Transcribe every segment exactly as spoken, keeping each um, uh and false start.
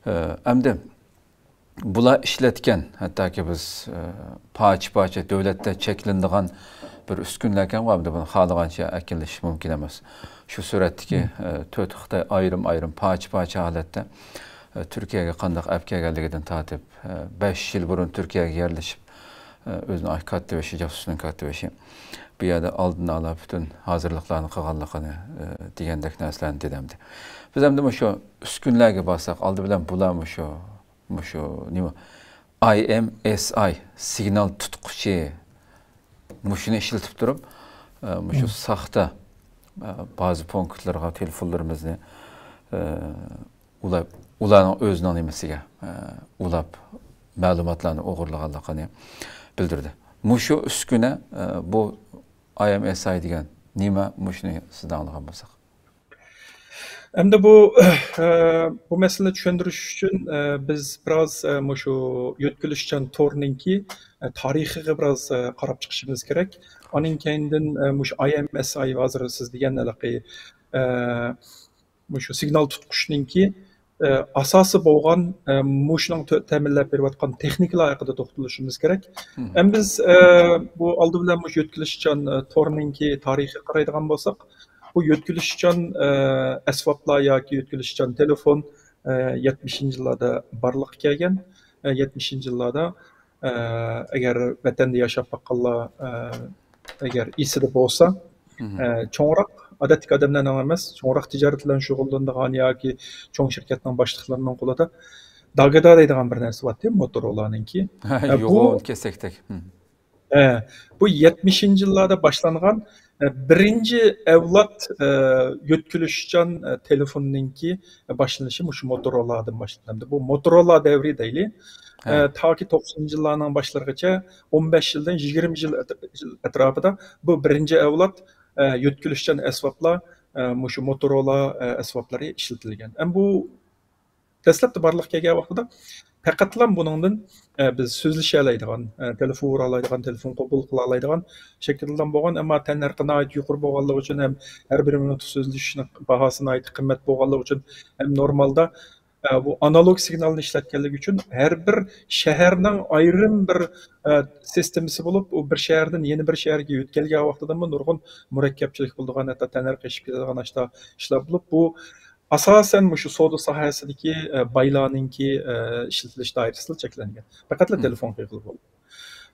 ئەمدى بۇلار ئىشلەتكەن، ھەتتاكى بىز پارچە پارچە دۆلەتتە چەكلىنىدىغان بىر ئۈسكۈنىلەركەن، ئەمدى بۇنى خالىغانچە ئەكېلىش مۇمكىن ئەمەس. شۇ سۈرەتتىكى تۆت خىتاي ئايرىم ئايرىم پارچە پارچە ھالەتتە تۈركىيەگە قانداق ئەپ كەلگەنلىكىدىن تارتىپ، بەش يىل بۇرۇن تۈركىيەگە يەرلىشىپ، ئۆزىنىڭ كاتتىبېشى، جاسۇسنىڭ كاتتىبېشى بۇ يەردە ئالدىن ئالا پۈتۈن ھازىرلىقلارنى قىلغانلىقىنى، دېگەندەك نەرسىلەرنى دېدى ئەمدى. بىز ئەمدى مۇشۇ ئۈسكۈنىلەرگە بارساق، ئالدى بىلەن بۇلار مۇشۇ، مۇشۇ نېمە، ئاي ئېم ئېس ئاي سىگنال تۇتقۇچى، مۇشۇنى ئىشلىتىپ تۇرۇپ، مۇشۇ ساختا بازا پونكىتلىرىغا تېلېفونلىرىمىزنى ئۇلار، ئۇلارنىڭ ئۆزىنىڭ نېمىسىگە ئۇلاپ مەلۇماتلارنى ئوغرىلىغانلىقىنى بىلدۈردى. مۇشۇ ئۈسكۈنە، بۇ ئاي ئېم ئېس ئاي دېگەن نېمە؟ مۇشۇنى سىزدىن ئاڭلىغان بولساق. ئەمدى بۇ، بۇ مەسىلىنى چۈشەندۈرۈش ئۈچۈن، بىز بىراز مۇشۇ يۆتكىلىشچان تورنىڭكى تارىخىغا بىراز قاراپ چىقىشىمىز كېرەك. ئانىڭ كەينىدىن مۇشۇ ئاي ئېم ئېس ئاي، ھازىر سىز دېگەن ھېلىقى مۇشۇ سىگنال تۇتقۇچنىڭكى ئاساسى بولغان، مۇشۇنىڭ تۆ-، تەمىنلەپ بېرىۋاتقان تېخنىكىلار ھەققىدە توختىلىشىمىز كېرەك. ئەمدى بىز بۇ ئالدى بىلەن مۇشۇ يۆتكىلىشچان تورنىڭكى تارىخىغا قارايدىغان بولساق، بۇ يۆتكىلىشچان ئەسۋابلار ياكى يۆتكىلىشچان تېلېفون يەتمىشىنچى يىللاردا بارلىققا كەلگەن. يەتمىشىنچى يىللاردا، ئەگەر ۋەتەندە ياشاپ باققانلار ئەگەر ئېسىدە بولسا، چوڭراق، ئادەتتىكى ئادەملەرنىڭ ئەمەس، چوڭراق تىجارەت بىلەن شۇغۇللىنىدىغان ياكى چوڭ شىركەتنىڭ باشلىقلىرىنىڭ قولىدا داگدا دەيدىغان بىر نەرسە بارتى، موتورولانىڭكى. ھە، بۇ يوغان كېسەكتەك. ھە، بۇ يەتمىشىنچى يىللاردا باشلانغان، ئە، بىرىنچى ئەۋلاد، ئە، يۆتكىلىشچان، ئە، تېلېفوننىڭكى باشلىنىشى مۇشۇ موتورولادىن باشلىنىدۇ. بۇ موتورولا دەۋرى دەيلى. ئە، تاكى توقسىنىنچى يىللارنىڭ باشلىرىغىچە، ئون بەش يىلدىن يىگىرمە يىل ئەت-، يىل ئەتراپىدا بۇ بىرىنچى ئەۋلاد، ئە، يۆتكىلىشچان ئەسۋابلار، ئە، مۇشۇ موتورولا، ئە، ئەسۋابلىرى ئىشلىتىلگەن. ئەم بۇ دەسلەپتە بارلىققا كەلگەن ۋاقتىدا پەقەتلا بۇنىڭدىن، ئە، بىز سۆزلىشەلەيدىغان، ئە، تېلېفون ئۇرالايدىغان، تېلېفون قوبۇل قىلالايدىغان شەكىلدىن بولغان، ئەمما تەننەرخى ناھايىتى يۇقىرى بولغانلىقى ئۈچۈن ھەم ھەر بىر مىنۇت سۆزلىشىشنىڭ باھاسى ناھايىتى قىممەت بولغانلىقى ئۈچۈن ھەم نورمالدا، ئە، بۇ ئانالوگ سىگنالنى ئىشلەتكەنلىكى ئۈچۈن ھەر بىر شەھەرنىڭ ئايرىم بىر، ئە، سىستېمىسى بولۇپ، ئۇ بىر شەھەردىن يەنە بىر شەھەرگە يۆتكەلگەن ۋاقتىدىمۇ نۇرغۇن مۇرەككەپچىلىك بولىدىغان، ھەتتا تەننەرخى ئېشىپ كېتىدىغان ئاشتا ئىشلار بولۇپ، بۇ ئاساسەن مۇشۇ سودا ساھەسىدىكى، ئە، بايلارنىڭكى، ئە، ئىشلىتىلىش دائىرىسىلا چەكلەنگەن. پەقەتلا تېلېفون قىلغىلى بولىدۇ.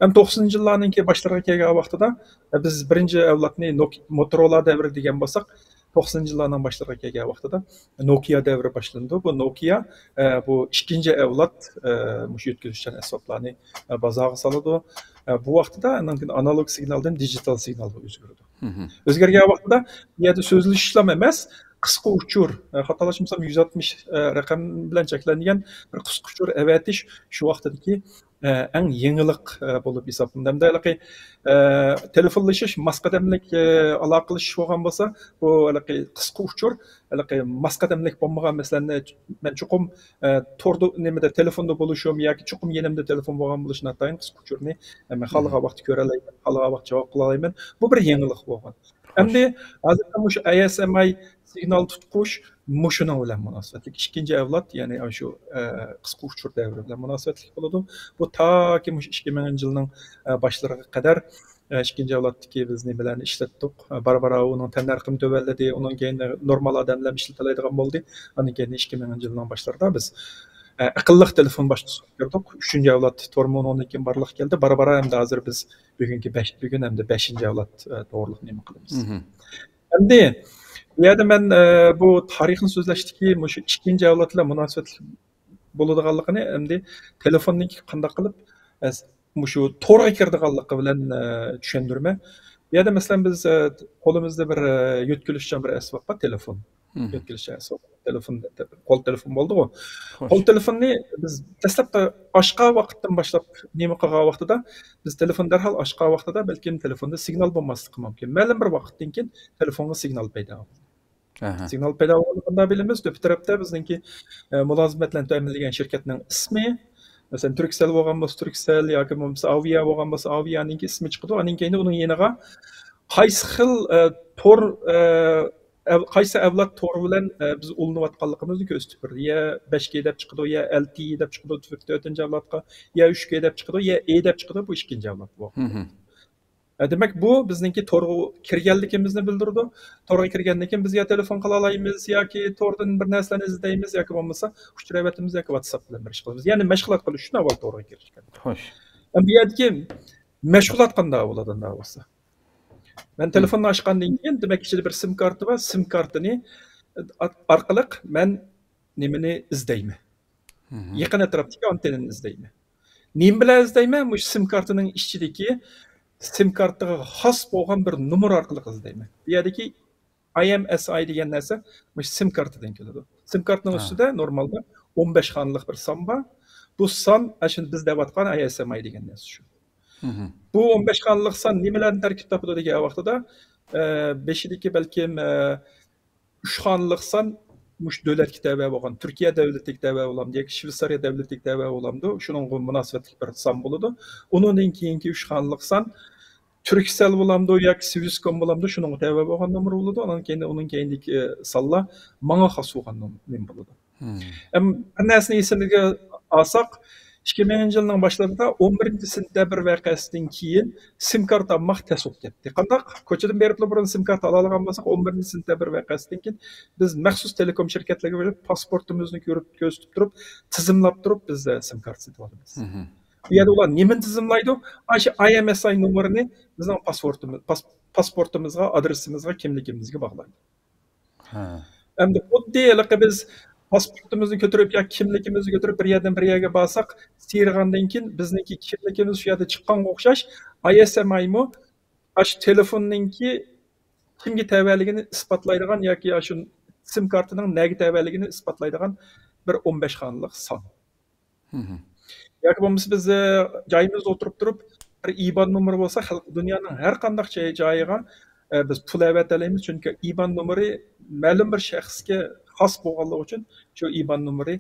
ھەم توقسىنىنچى يىللارنىڭكى باشلىرىغا كەلگەن ۋاقتىدا، ئە، بىز بىرىنچى ئەۋلادنى نوك-، موتورولا دەۋرى دېگەن بولساق، توقسىنىنچى يىللارنىڭ باشلىرىغا كەلگەن ۋاقتىدا نوكىيا دەۋرى باشلىنىدۇ. بۇ نوكىيا، ئە، بۇ ئىككىنچى ئەۋلاد، ئە، مۇشۇ يۆتكىلىشچان ئەسۋابلارنى، ئە، بازارغا سالىدۇ. ئە، بۇ ۋاقتىدا ئانىڭدىن ئانالوگ سىگنالدىن دىجىتال سىگنالغا ئۆزگىرىدۇ. ئۆزگەرگەن ۋاقتىدا بۇ يەردە سۆزلىشىشلام ئەمەس، قىسقا ئۇچۇر، ئە، خاتالاشمىسام يۈز ئاتمىش، ئە، رەقەم بىلەن چەكلەنگەن بىر قىسقا ئۇچۇر ئەۋەتىش شۇ ۋاقتىدىكى، ئە، ئەڭ يېڭىلىق، ئە، بولۇپ ھېسابلىنىدۇ. ئەمدى ھېلىقى، ئە، تېلېفونلىشىش، ماس قەدەملىك، ئە، ئالاقىلىشىش بولغان بولسا، بۇ ھېلىقى قىسقا ئۇچۇر، ھېلىقى ماس قەدەملىك بولمىغان، مەسىلەن، مەن چوقۇم، ئە، توردا، نېمىدە، تېلېفوندا بولۇشۇم ياكى چوقۇم يېنىمدا تېلېفون بولغان بولۇشى ناتايىن قىسقا ئۇچۇرنى، ئە، مەن خالىغان ۋاقىتتا كۆرەلەيمەن، خالىغان ۋاقىتتا جاۋاب قىلالايمەن. بۇ بىر يېڭىلىق بولغان. ئەمدى ھازىر مۇشۇ ئەي ئېس ئېم ئاي سىگنال تۇتقۇچ مۇشۇنىڭ بىلەن مۇناسىۋەتلىك. ئىككىنچى ئەۋلاد، يەنى شۇ، ئە، قىسقا ئۇچۇر دەۋرى بىلەن مۇناسىۋەتلىك بولىدۇ. بۇ تاكى مۇشۇ ئىككى مىڭىنچى يىلنىڭ، ئە، باشلىرىغا قەدەر، ئە، ئىككىنچى ئەۋلادتىكى بىز نېمىلەرنى ئىشلەتتۇق. ئە، بارا-بارا ئۇنىڭ تەننەرخىمۇ تۆۋەنلىدى. ئۇنىڭ كەينىدە نورمال ئادەملەرمۇ ئىشلىتەلەيدىغان بولدى. ئاندىن كەينىدىن ئىككى مىڭىنچى يىلنىڭ باشلىرىدا بىز، ئە، ئەقىللىق تېلېفون باشقۇچىغا كىردۇق. ئۈچىنچى ئەۋلاد تورمۇ ئۇنىڭدىن كېيىن بارلىققا كەلدى. بارا-بارا ئەمدى ھازىر بىز بۈگۈنكى بەش، بۈگۈن ئەمدى بەشىنچى ئەۋلاد، ئە، توغرىلىق نېمە قىلىمىز. ئەمدى بۇ يەردە مەن، ئە، بۇ تارىخنى سۆزلەشتىكى مۇشۇ ئىككىنچى ئەۋلاد بىلەن مۇناسىۋەتلىك بولىدىغانلىقىنى، ئەمدى تېلېفوننىڭكى قانداق قىلىپ، ئە، مۇشۇ تورغا كىرىدىغانلىقى بىلەن، ئە، چۈشەندۈرمە. بۇ يەردە مەسىلەن بىز، ئە، قولىمىزدا بىر، ئە، يۆتكىلىشچان بىر ئەسۋاب بار، تېلېفون. يۆتكىلىشچان ئەسۋاب. تېلېفون، قول تېلېفون بولدىغۇ. قول تېلېفوننى بىز دەسلەپتە ئاچقان ۋاقىتتىن باشلاپ نېمە قىلغان ۋاقتىدا، بىز تېلېفون دەرھال ئاچقان ۋاقتىدا بەلكىم تېلېفوندا سىگنال بولماسلىقى مۇمكىن. مەلۇم بىر ۋاقىتتىن كېيىن تېلېفونغا سىگنال پەيدا بولىدۇ. سىگنال پەيدا بولغاندا بىلىمىز، تۆپە تەرەپتە بىزنىڭكى، ئە، مۇلازىمەت بىلەن تەمىنلىگەن شىركەتنىڭ ئىسمى، مەسىلەن، تۈركسەل بولغان بولسا تۈركسەل ياكى بولمىسا ئاۋىيا بولغان بولسا ئاۋىيانىڭكى ئىسمى چىقىدۇ. ئاندىن كېيىن ئۇنىڭ يېنىغا قايسى خىل، ئە، تور، ئە، ئەۋ- قايسى ئەۋلاد تور بىلەن، ئە، بىز ئۇلىنىۋاتقانلىقىمىزنى كۆرسىتىپ بېرىدۇ. يا بەش كې دەپ چىقىدۇ، يا ئەل تې ئى دەپ چىقىدۇ تۆتىنچى ئەۋلادقا، يا ئۈچ كې دەپ چىقىدۇ، يا ئې دەپ چىقىدۇ، بۇ ئىككىنچى ئەۋلاد بۇ. ئە، دېمەك، بۇ بىزنىڭكى تورغا كىرگەنلىكىمىزنى بىلدۈرىدۇ. تورغا كىرگەندىن كېيىن بىز يا تېلېفون قىلالايمىز، ياكى توردىن بىر نەرسىلەرنى ئىزدەيمىز، ياكى بولمىسا ئۇچۇر ئەۋەتىمىز ياكى ۋاتساپ بىلەن بىر ئىش قىلىمىز. يەنى مەشغۇلات قىلىش ئۈچۈن ئاۋۋال تورغا كىرىش كېرەك. خوش. ئەمدى بۇ يەردىكى مەشغۇلات قانداق بولىدۇ ئۇنداق بولسا؟ مەن تېلېفوننى ئاچقاندىن كېيىن، دېمەك، ئىچىدە بىر سىم كارتا بار. سىم كارتىنى ئارقىلىق مەن نېمىنى ئىزدەيمەن؟ يېقىن ئەتراپتىكى ئانتېننىنى ئىزدەيمەن. نېمە بىلەن ئىزدەيمەن؟ مۇشۇ سىم كارتىنىڭ ئىچىدىكى سىم كارتىغا خاس بولغان بىر نومۇر ئارقىلىق ئىزدەيمەن. بۇ يەردىكى ئاي ئېم ئېس ئاي دېگەن نەرسە مۇشۇ سىم كارتىدىن كېلىدۇ. سىم كارتىنىڭ ئۈستىدە نورمالدا ئون بەش خانىلىق بىر سان بار. بۇ سان ئاشۇ بىز دەۋاتقان ئاي ئېس ئېم ئاي دېگەن نەرسە شۇ. بۇ ئون بەش خانىلىق سان نېمىلەردىن تەركىب تاپىدۇ دېگەن ۋاقتىدا، ئە، بېشىدىكى بەلكىم، ئە، ئۈچ خانىلىق سان مۇشۇ دۆلەتكە تەۋە بولغان، تۈركىيە دۆلىتىگە تەۋە بولامدۇ ياكى شۋېتسارىيە دۆلىتىگە تەۋە بولامدۇ، شۇنىڭغا مۇناسىۋەتلىك بىر سان بولىدۇ. ئۇنىڭدىن كېيىنكى ئۈچ خانىلىق سان تۈركسەل بولامدۇ ياكى سۋىسكوم بولامدۇ، شۇنىڭغا تەۋە بولغان نومۇر بولىدۇ. ئۇنىڭ كېيىن، ئۇنىڭ كېيىندىكى سانلار ماڭا خاس بولغان نوم-، نېمە بولىدۇ. ئەم، بىر نەرسىنى ئېسىمىزگە ئالساق، ئىككى مىڭىنچى يىلنىڭ باشلىرىدا ئون بىرىنچى سېنتەبىر ۋەقەسىدىن كېيىن سىم كارتا ئالماق تەس بولۇپ كەتتى. قانداق؟ كوچىدىن بېرىپلا بۇرۇن سىم كارتا ئالالىغان بولساق، ئون بىرىنچى سېنتەبىر ۋەقەسىدىن كېيىن بىز مەخسۇس تېلېكوم شىركەتلىرىگە بېرىپ، پاسپورتىمىزنى كۆرۈپ، كۆرسىتىپ تۇرۇپ، تىزىملاپ تۇرۇپ، بىز، ئە، سىم كارتا سېتىپ ئالىمىز. بۇ يەردە ئۇلار نېمىنى تىزىملايدۇ؟ ئاشۇ ئاي ئېم ئېس ئاي نومۇرىنى بىزنىڭ پاسپورتىمىز، پاس-، پاسپورتىمىزغا، ئادرېسىمىزغا، كىملىكىمىزگە باغلايدۇ. ھە. ئەمدى خۇددى ھېلىقى بىز پاسپورتىمىزنى كۆتۈرۈپ ياكى كىملىكىمىزنى كۆتۈرۈپ بىر يەردىن بىر يەرگە بارساق، سىيرىغاندىن كېيىن بىزنىڭكى كىملىكىمىز شۇ يەردە چىققانغا ئوخشاش، ئاي ئېس ئېم ئايمۇ ئاشۇ تېلېفوننىڭكى كىمگە تەۋەلىكىنى ئىسپاتلايدىغان ياكى ئاشۇ سىم كارتىنىڭ نەگە تەۋەلىكىنى ئىسپاتلايدىغان بىر ئون بەش خانىلىق سان. ياكى بولمىسا بىز، ئە، جايىمىزدا ئولتۇرۇپ تۇرۇپ، بىر ئىبان نومۇرى بولسا، خەلق، دۇنيانىڭ ھەر قانداق جاي-، جايىغا، ئە، بىز پۇل ئەۋەتەلەيمىز. چۈنكى ئىبان نومۇرى مەلۇم بىر شەخسكە خاس بولغانلىقى ئۈچۈن، شۇ ئىبان نومۇرى،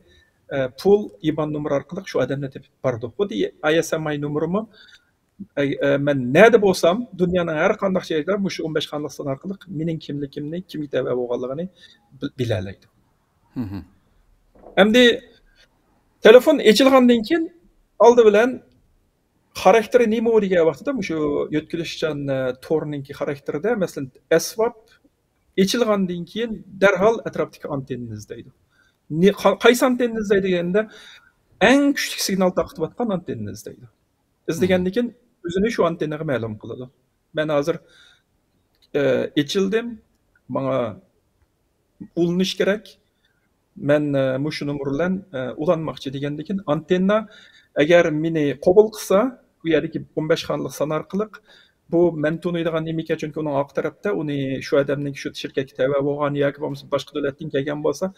ئە، پۇل ئىبان نومۇرى ئارقىلىق شۇ ئادەمنى تېپىپ بارىدۇ. خۇددى ئاي ئېس ئېم ئاي نومۇرىمۇ، ئە، ئە، مەن نەدە بولسام، دۇنيانىڭ ھەر قانداق جايىدا مۇشۇ ئون بەش خانىلىق سان ئارقىلىق مېنىڭ كىملىكىمنى، كىمگە تەۋە بولغانلىقىنى بىل-، بىلەلەيدۇ. ئەمدى تېلېفون ئېچىلغاندىن كېيىن ئالدى بىلەن خاراكتېرى نېمە دېگەن ۋاقتىدا مۇشۇ يۆتكىلىشچان، ئە، تورنىڭكى خاراكتېرىدە، مەسىلەن، ئەسۋاب ئېچىلغاندىن كېيىن دەرھال ئەتراپتىكى ئانتېننىنى ئىزدەيدۇ. نى-، قا-، قايسى ئانتېننىنى ئىزدەيدۇ دېگەندە، ئەڭ كۈچلۈك سىگنال تارقىتىۋاتقان ئانتېننىنى ئىزدەيدۇ. ئىزدىگەندىن كېيىن ئۆزىنى شۇ ئانتېننىغا مەلۇم قىلىدۇ. مەن ھازىر، ئە، ئېچىلدىم، ماڭا ئۇلىنىش كېرەك. مەن، ئە، مۇشۇ نومۇر بىلەن، ئە، ئۇلانماقچى دېگەندىن كېيىن ئانتېننا ئەگەر مېنى قوبۇل قىلسا، بۇ يەردىكى ئون بەش خانىلىق سان ئارقىلىق، بۇ مەن تونۇيدىغان نېمە ئىكەن، چۈنكى ئۇنىڭ ئارقا تەرەپتە ئۇنى شۇ ئادەمنىڭ شۇ شىركەتكە تەۋە بولغان ياكى بولمىسا باشقا دۆلەتتىن كەلگەن بولسا،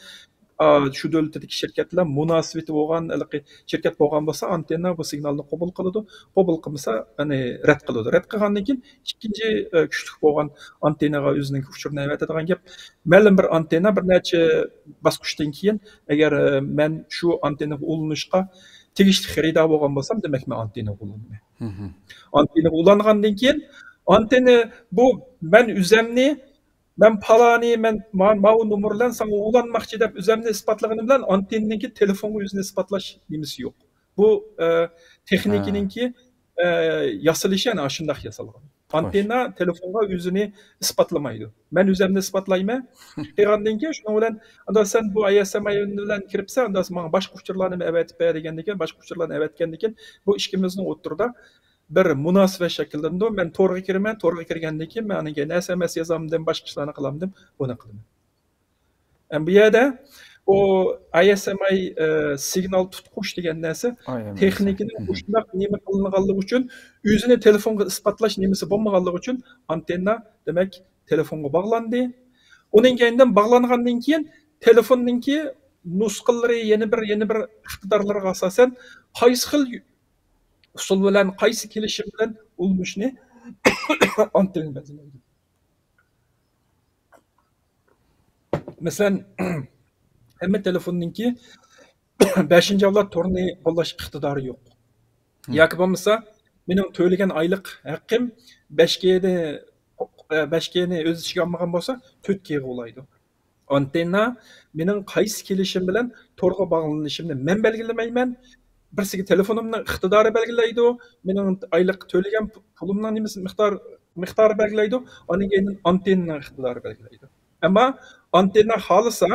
ئا، شۇ دۆلىتىدىكى شىركەتلەر مۇناسىۋىتى بولغان ھېلىقى شىركەت بولغان بولسا، ئانتېننا بۇ سىگنالنى قوبۇل قىلىدۇ. قوبۇل قىلمىسا، يەنى رەت قىلىدۇ. رەت قىلغاندىن كېيىن ئىككىنچى، ئە، كۈچلۈك بولغان ئانتېنناغا ئۆزىنىڭ ئۇچۇرىنى ئەۋەتىدىغان گەپ. مەلۇم بىر ئانتېننا بىر نەچچە باسقۇچتىن كېيىن، ئەگەر، ئە، مەن شۇ ئانتېننىغا ئۇلىنىشقا تېگىشلىك خېرىدار بولغان بولسام، دېمەك، مەن ئانتېننىغا ئۇلىنىمەن. ئانتېننىغا ئۇلانغاندىن كېيىن، ئانتېننا بۇ مەن ئۆزەمنى، مەن پالانى، مەن ما-، ماۋۇ نومۇر بىلەن ساڭا ئۇلانماقچى دەپ ئۆزەمنى ئىسپاتلىغىنىم بىلەن ئانتېننىڭكى تېلېفونغا ئۆزىنى ئىسپاتلاش نېمىسى يوق. بۇ، ئە، تېخنىكىنىڭكى، ئە، ياسىلىشى ئەنە شۇنداق ياسالغان. ئانتېننا تېلېفونغا ئۆزىنى ئىسپاتلىمايدۇ. مەن ئۆزەمنى ئىسپاتلايمەن. قىلغاندىن كېيىن شۇنىڭ بىلەن، ئاندا سەن بۇ ئاي ئېس ئېم ئاي بىلەن كىرىپسەن، ئاندا ماڭا باشقا ئۇچۇرلارنى ئەۋەتىپ بەر دېگەندىن كېيىن، باشقا ئۇچۇرلارنى ئەۋەتكەندىن كېيىن، بۇ ئىككىمىزنىڭ ئوتتۇرىدا بىر مۇناسىۋەت شەكىللىنىدۇ. مەن تورغا كىرىمەن، تورغا كىرگەندىن كېيىن مەن ئاندىن كېيىن ئەس ئەم ئەس يازامدىم، باشقا ئىشلارنى قىلامدىم، بۇنى قىلىمەن. ئەم، بۇ يەردە ئۇ ئاي ئېس ئېم ئاي، ئە، سىگنال تۇتقۇچ دېگەن نەرسە تېخنىكىنىڭ مۇشۇنداق نېمە قىلىنغانلىقى ئۈچۈن، ئۆزىنى تېلېفونغا ئىسپاتلاش نېمىسى بولمىغانلىقى ئۈچۈن ئانتېننا، دېمەك، تېلېفونغا باغلاندى. ئۇنىڭ كەينىدىن باغلانغاندىن كېيىن تېلېفوننىڭكى نۇسخىلىرى يەنە بىر، يەنە بىر ئىقتىدارلىرىغا ئاساسەن قايسى خىل ئۇسۇل بىلەن، قايسى كېلىشىم بىلەن ئۇلىنىشنى ئانتېننا بەلگىلەيدۇ. مەسىلەن، ھەممە تېلېفوننىڭكى بەشىنچى ئەۋلاد تورنى قوللاش ئىقتىدارى يوق. ياكى بولمىسا، مېنىڭ تۆلىگەن ئايلىق ھەققىم بەش كېدە بەش كېنى ئۆز ئىچىگە ئالمىغان بولسا، تۆت كېغا ئۇلايدۇ. ئانتېننا مېنىڭ قايسى كېلىشىم بىلەن تورغا باغلىنىشىمنى مەن بەلگىلىمەيمەن. بىرسىگە تېلېفونۇمنىڭ ئىقتىدارى بەلگىلەيدۇ، مېنىڭ ئايلىق تۆلىگەن پۇلۇمنىڭ نېمىسى مىقدار، مىقدارى بەلگىلەيدۇ، ئاندىن كېيىن ئانتېننىنىڭ ئىقتىدارى بەلگىلەيدۇ. ئەمما ئانتېننا خالىسا،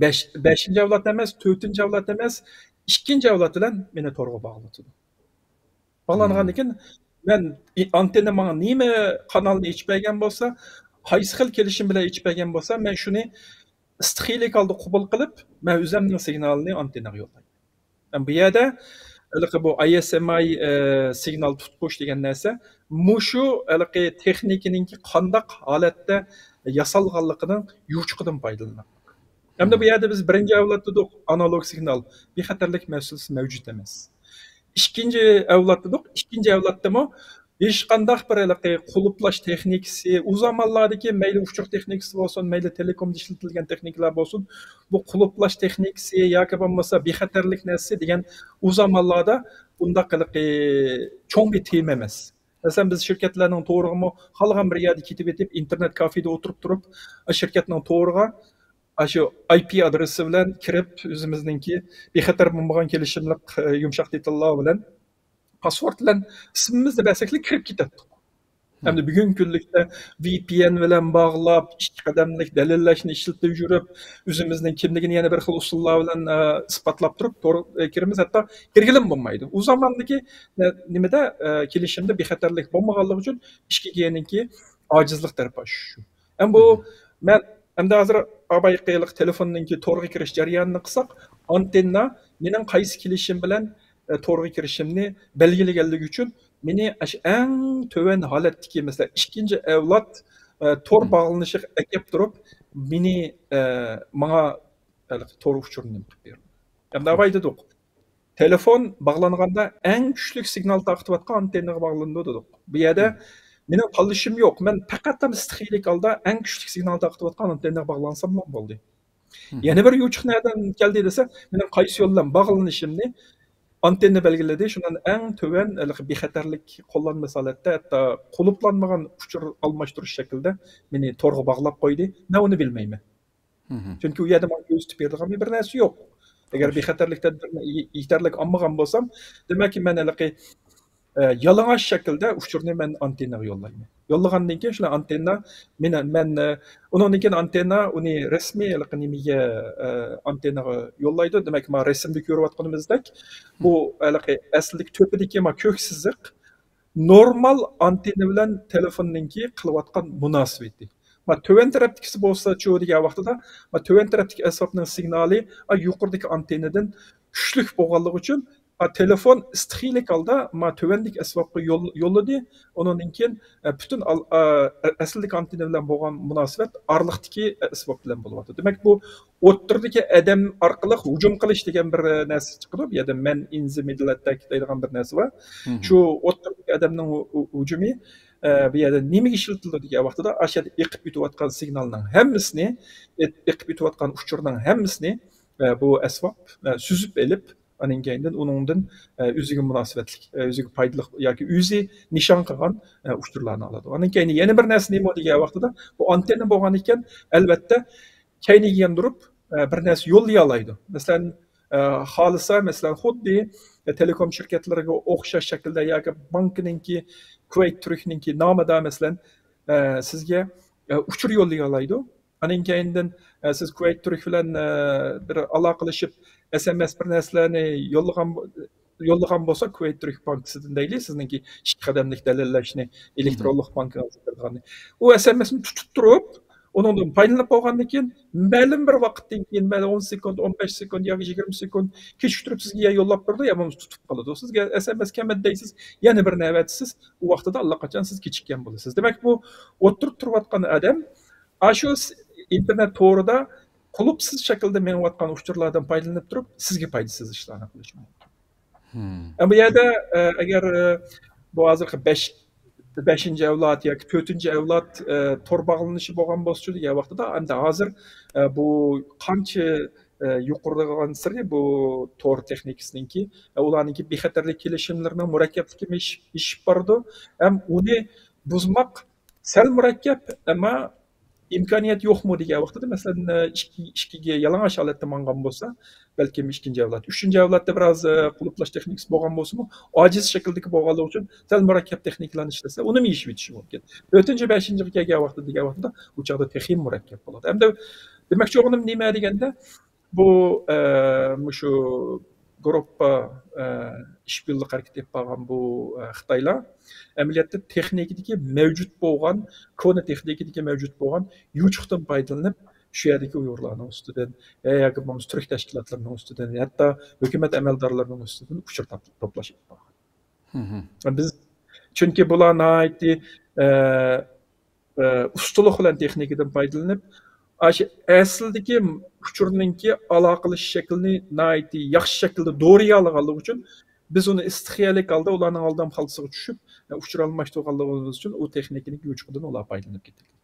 بەش، بەشىنچى ئەۋلاد ئەمەس، تۆتىنچى ئەۋلاد ئەمەس، ئىككىنچى ئەۋلاد بىلەن مېنى تورغا باغلىتىدۇ. باغلانغاندىن كېيىن مەن ئانتېننا ماڭا نېمە قانالنى ئېچىپ بەرگەن بولسا، قايسى خىل كېلىشىم بىلەن ئېچىپ بەرگەن بولسا، مەن شۇنى ئىستىخىيىلىك ھالدا قوبۇل قىلىپ، مەن ئۆزۈمنىڭ سىگنالىنى ئانتېنناغا يوللايمەن. مەن بۇ يەردە ھېلىقى بۇ ئاي ئېس ئېم ئاي، ئە، سىگنال تۇتقۇچ دېگەن نەرسە مۇشۇ ھېلىقى تېخنىكىنىڭكى قانداق ھالەتتە ياسالغانلىقىنىڭ يوچۇقىدىن پايدىلىنىمەن. ئەمدى بۇ يەردە بىز بىرىنچى ئەۋلاد دېدۇق، ئانالوگ سىگنال، بىخەتەرلىك مەسىلىسى مەۋجۇت ئەمەس. ئىككىنچى ئەۋلاد دېدۇق، ئىككىنچى ئەۋلادتىمۇ ھېچقانداق بىر ھېلىقى قۇلۇپلاش تېخنىكىسى، ئۇ زامانلاردىكى مەيلى ئۇچۇر تېخنىكىسى بولسۇن، مەيلى تېلېكومدا ئىشلىتىلگەن تېخنىكىلار بولسۇن، بۇ قۇلۇپلاش تېخنىكىسى ياكى بولمىسا بىخەتەرلىك نەرسىسى دېگەن ئۇ زامانلاردا بۇنداق ھېلىقى چوڭ بىر تېما ئەمەس. مەسىلەن، بىز شىركەتلەرنىڭ تورىغىمۇ خالىغان بىر يەردە كېتىۋېتىپ، ئىنتېرنېت كافېدا ئولتۇرۇپ تۇرۇپ، شىركەتنىڭ تورىغا ئاشۇ ئاي پى ئادرېسى بىلەن كىرىپ، ئۆزىمىزنىڭكى بىخەتەر بولمىغان كېلىشىملىق، ئە، يۇمشاق دېتاللار بىلەن، پاسۋورت بىلەن ئىسمىمىزنى بەرسەكلا كىرىپ كېتەتتۇق. ئەمدى بۈگۈنكى كۈنلۈكتە ۋى پى ئېن بىلەن باغلاپ، ئىككى قەدەملىك دەلىللەشنى ئىشلىتىپ يۈرۈپ، ئۆزىمىزنىڭ كىملىكىنى يەنە بىر خىل ئۇسۇللار بىلەن، ئە، ئىسپاتلاپ تۇرۇپ، تور، ئە، كىرىمىز، ھەتتا كىرگىلىمۇ بولمايدۇ. ئۇ زاماندىكى، ئە، نېمىدە، ئە، كېلىشىمدە بىخەتەرلىك بولمىغانلىقى ئۈچۈن ئىككى گېنىڭكى ئاجىزلىق تەرىپى شۇ. ئەمما بۇ مەن ئەمدى ھازىر ئابايقىلىق تېلېفوننىڭكى تورغا كىرىش جەريانىنى قىلساق، ئانتېننا مېنىڭ قايسى كېلىشىم بىلەن، ئە، تورغا كىرىشىمنى بەلگىلىگەنلىكى ئۈچۈن مېنى ئاشۇ ئەڭ تۆۋەن ھالەتتىكى، مەسىلەن، ئىككىنچى ئەۋلاد، ئە، تور باغلىنىشىغا ئەكەپ تۇرۇپ، مېنى، ئە، ماڭا ھېلىقى تور ئۇچۇرىنى نېمە قىلىپ بېرىدۇ. ئەمدى ئاباي دېدۇق، تېلېفون باغلانغاندا ئەڭ كۈچلۈك سىگنال تارقىتىۋاتقان ئانتېننىغا باغلىنىدۇ دېدۇق. بۇ يەردە مېنىڭ تاللىشىم يوق. مەن پەقەت ھەم ئىستىخىيىلىك ھالدا ئەڭ كۈچلۈك سىگنال تارقىتىۋاتقان ئانتېننىغا باغلانساملا بولدى. يەنە بىر يوچۇق نەدىن كەلدى دېسە، مېنىڭ قايسى يول بىلەن باغلىنىشىمنى ئانتېننا بەلگىلىدى. شۇنىڭ ئەڭ تۆۋەن، ھېلىقى بىخەتەرلىك قوللانمىسى ھالەتتە، ھەتتا قۇلۇپلانمىغان ئۇچۇر ئالماشتۇرۇش شەكلىدە مېنى تورغا باغلاپ قويدى. مەن ئۇنى بىلمەيمەن. چۈنكى ئۇ يەردە ماڭا كۆرسىتىپ بېرىدىغان بىر نەرسە يوق. ئەگەر بىخەتەرلىك تەدبىرىنى يېتەرلىك ئالمىغان بولسام، دېمەككى، مەن ھېلىقى، ئە، يالىڭاچ شەكىلدە ئۇچۇرنى مەن ئانتېنناغا يوللايمەن. يوللىغاندىن كېيىن شۇلار ئانتېننا مېنى، مەن، ئە، ئۇنىڭدىن كېيىن ئانتېننا ئۇنى رەسمىي ھېلىقى نېمىگە، ئە، ئانتېنناغا يوللايدۇ. دېمەك، مانا رەسىمدە كۆرۈۋاتقىنىمىزدەك، بۇ ھېلىقى ئەسلىدىكى تۆپىدىكى مانا كۆك سىزىق نورمال ئانتېننا بىلەن تېلېفوننىڭكى قىلىۋاتقان مۇناسىۋىتى. ما تۆۋەن تەرەپتىكىسى بولسا چۇ دېگەن ۋاقتىدا، ما تۆۋەن تەرەپتىكى ئەسۋابنىڭ سىگنالى، ئا، يۇقىرىدىكى ئانتېننىدىن كۈچلۈك بولغانلىقى ئۈچۈن، ئا، تېلېفون ئىستىخىيلىك ھالدا ما تۆۋەندىكى ئەسۋابقا يول-، يوللىدى. ئۇنىڭدىن كېيىن، ئە، پۈتۈن ئال-، ئا، ئەسلىدىكى ئانتېننا بىلەن بولغان مۇناسىۋەت ئارىلىقتىكى ئەسۋاب بىلەن بولۇۋاتىدۇ. دېمەك، بۇ ئوتتۇرىدىكى ئادەم ئارقىلىق ھۇجۇم قىلىش دېگەن بىر نەرسە چىقىدۇ. بۇ يەردە مەن ئىن زى مىددىل ئەتتەك دەيدىغان بىر نەرسە بار. شۇ ئوتتۇرىدىكى ئادەمنىڭ ھۇ-، ھۇ-، ھۇجۇمى، ئە، بۇ يەردە نېمىگە ئىشلىتىلىدۇ دېگەن ۋاقتىدا، ئاشۇ يەردە ئېقىپ ئۆتۈۋاتقان سىگنالنىڭ ھەممىسىنى، ئېت-، ئېقىپ ئۆتۈۋاتقان ئۇچۇرنىڭ ھەممىسىنى، ئە، بۇ ئەسۋاب، ئە، سۈزۈپ ئېلىپ، ئاندىن كېيىندىن ئۇنىڭدىن، ئە، ئۆزىگە مۇناسىۋەتلىك، ئە، ئۆزىگە پايدىلىق ياكى ئۆزى نىشان قىلغان، ئە، ئۇچۇرلارنى ئالىدۇ. ئاندىن كېيىن يەنە بىر نەرسە نېمە دېگەن ۋاقتىدا، بۇ ئانتېننا بولغان ئىكەن، ئەلۋەتتە، كەينىگە ياندۇرۇپ، ئە، بىر نەرسە يوللىيالايدۇ. مەسىلەن، ئە، خالىسا، مەسىلەن، خۇددى، ئە، تېلېكوم شىركەتلىرىگە ئوخشاش شەكىلدە ياكى بانكىنىڭكى، كۇۋەيت تۈركنىڭكى نامىدا، مەسىلەن، ئە، سىزگە، ئە، ئۇچۇر يوللىيالايدۇ. ئاندىن كەينىدىن، ئە، سىز كۇۋەيت تۈرك بىلەن، ئە، بىر ئالاقىلىشىپ، ئەس ئەم ئەس بىر نەرسىلەرنى يوللىغان، يوللىغان بولسا، كۇۋەيت تۈرك بانكىسىدىن دەيلى، سىزنىڭكى ئىككى قەدەملىك دەلىللەشنى ئېلېكترونلۇق بانكىڭىزغا بېرىدىغاننى. ئۇ ئەس ئەم ئەسنى تۇتۇپ تۇرۇپ، ئۇنىڭدىن پايدىلىنىپ بولغاندىن كېيىن، مەلۇم بىر ۋاقىتتىن كېيىن، مەلۇم ئون سېكۇنت، ئون بەش سېكۇنت ياكى يىگىرمە سېكۇنت كېچىكتۈرۈپ سىزگە يا يوللاپ بېرىدۇ، يا بولمىسا تۇتۇپ قالىدۇ. سىزگە ئەس ئەم ئەس كەلمىدى دەيسىز، يەنە بىر نۆۋەتتە سىز ئۇ ۋاقتىدا ئاللىقاچان سىز كېچىككەن بولىسىز. دېمەك، بۇ ئوتتۇرىدا تۇرۇۋاتقان ئادەم ئاشۇ س-، ئىنتېرنېت تورىدا قۇلۇپسىز شەكىلدە مېڭىۋاتقان ئۇچۇرلاردىن پايدىلىنىپ تۇرۇپ، سىزگە پايدىسىز ئىشلارنى قىلىشى مۇمكىن. ئە، بۇ يەردە، ئە، ئەگەر، ئە، بۇ ھازىرقى بەش، بەشىنچى ئەۋلاد ياكى تۆتىنچى ئەۋلاد، ئە، تور باغلىنىشى بولغان بولسىچۇ دېگەن ۋاقتىدا، ئەمدى ھازىر، ئە، بۇ قانچە، ئە، يۇقىرىلىغانسېرى بۇ تور تېخنىكىسىنىڭكى، ئە، ئۇلارنىڭكى بىخەتەرلىك كېلىشىملىرىنىڭ مۇرەككەپلىكىمۇ ئېشىپ، ئېشىپ بارىدۇ. ھەم ئۇنى بۇزماق سەل مۇرەككەپ، ئەمما ئىمكانىيەت يوقمۇ دېگەن ۋاقتىدا، مەسىلەن، ئىككى، ئىككىگە يالىڭاچ ھالەتتە ماڭغان بولسا، بەلكىم ئىككىنچى ئەۋلاد، ئۈچىنچى ئەۋلادتا بىراز، ئە، قۇلۇپلاش تېخنىكىسى بولغان بولسىمۇ، ئاجىز شەكىلدىكى بولغانلىقى ئۈچۈن سەل مۇرەككەپ تېخنىكىلارنى ئىشلەتسە، ئۇنىمۇ يېشىۋېتىشى مۇمكىن. تۆتىنچى، بەشىنچىگە كەلگەن ۋاقتىدا دېگەن ۋاقتىدا ئۇ چاغدا تېخىمۇ مۇرەككەپ بولىدۇ. ئەمدى دېمەكچى بولغىنىم نېمە دېگەندە، بۇ، ئە، مۇشۇ گۇرۇپپا، ئە، ئىشبىرلىق ھەرىكىتى ئېلىپ بارغان بۇ، ئە، خىتايلار ئەمەلىيەتتە تېخنىكىدىكى مەۋجۇت بولغان، كونا تېخنىكىدىكى مەۋجۇت بولغان يوچۇقتىن پايدىلىنىپ، شۇ يەردىكى ئۇيغۇرلارنىڭ ئۈستىدىن، ۋە ياكى بولمىسا تۈرك تەشكىلاتلىرىنىڭ ئۈستىدىن، ھەتتا ھۆكۈمەت ئەمەلدارلىرىنىڭ ئۈستىدىن ئۇچۇر تاپ-، توپلاش ئېلىپ بارغان. بىز، چۈنكى بۇلار ناھايىتى، ئە، ئە، ئۇستىلىق بىلەن تېخنىكىدىن پايدىلىنىپ، ئاشۇ ئەسلىدىكى ئۇچۇرنىڭكى ئالاقىلىشىش شەكلىنى ناھايىتى ياخشى شەكىلدە دورىيالىغانلىقى ئۈچۈن، بىز ئۇنى ئىستىخىيەلىك ھالدا ئۇلارنىڭ ئالدام خالتىسىغا چۈشۈپ، ئۇچۇر ئالماشتۇرغانلىقىمىز ئۈچۈن ئۇ تېخنىكىنىڭ يوچۇقىدىن ئۇلار پايدىلىنىپ كېتىلگەن.